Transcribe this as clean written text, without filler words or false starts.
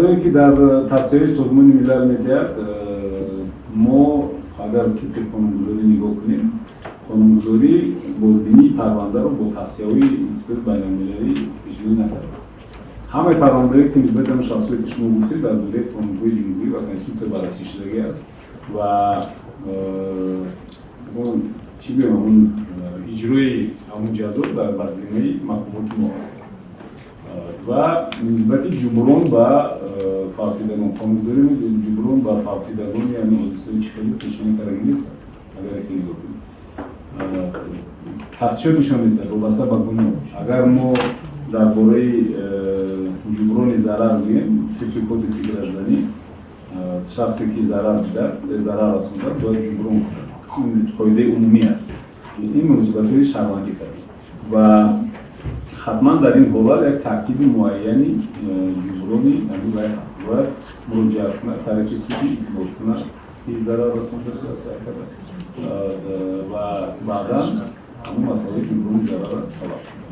Ваъдае, ки дар тавсияҳои Созмони Милал медиҳад, мо агар тибқи қонунгузорӣ нигоҳ кунем, қонунгузорӣ бозбинии парвандаро бо тавсияҳои институти байналмилалӣ пешбинӣ накардааст. Ҳамаи парвандаҳое, ки нисбати ҳамон шахсое, ки шумо гуфтед, дар доираи қонунҳои ҷумҳурӣ ва Конститутсия баррасӣ шудагӣ аст ва чӣ гӯям, ҳамун иҷрои ҳамун ҷазо дар бар зиммаи мақомоти мо аст. Ва нисбати ҷуброн ба фавтидагон, қонунгузорӣ ҷуброн ба фавтидагони ҳамин ҳодисаҳои чӣ хеле пешбинӣ кардагӣ нест аст. Агар яке нигоҳ кунем, тафтишот нишон медиҳад, вобаста ба гуноҳ. Агар мо дар бораи ҷуброни зарар гӯем, тибқи Кодекси гражданӣ шахсе, ки зарар дидааст, зарар расондааст, бояд ҷуброн кунад. Ин қоидаи умумӣ аст, ин муносибатҳои шаҳрвандӣ кардем ва ҳатман дар ин ҳолат як тартиби муайяни ҷуброни ҳамин вай ҳаст. Бояд муроҷиат кунад, тариқи судӣ исбот кунад, ки зарар расонда шудааст ва баъдан ҳамон масъалаи ҷуброни зарарро талаб кунад.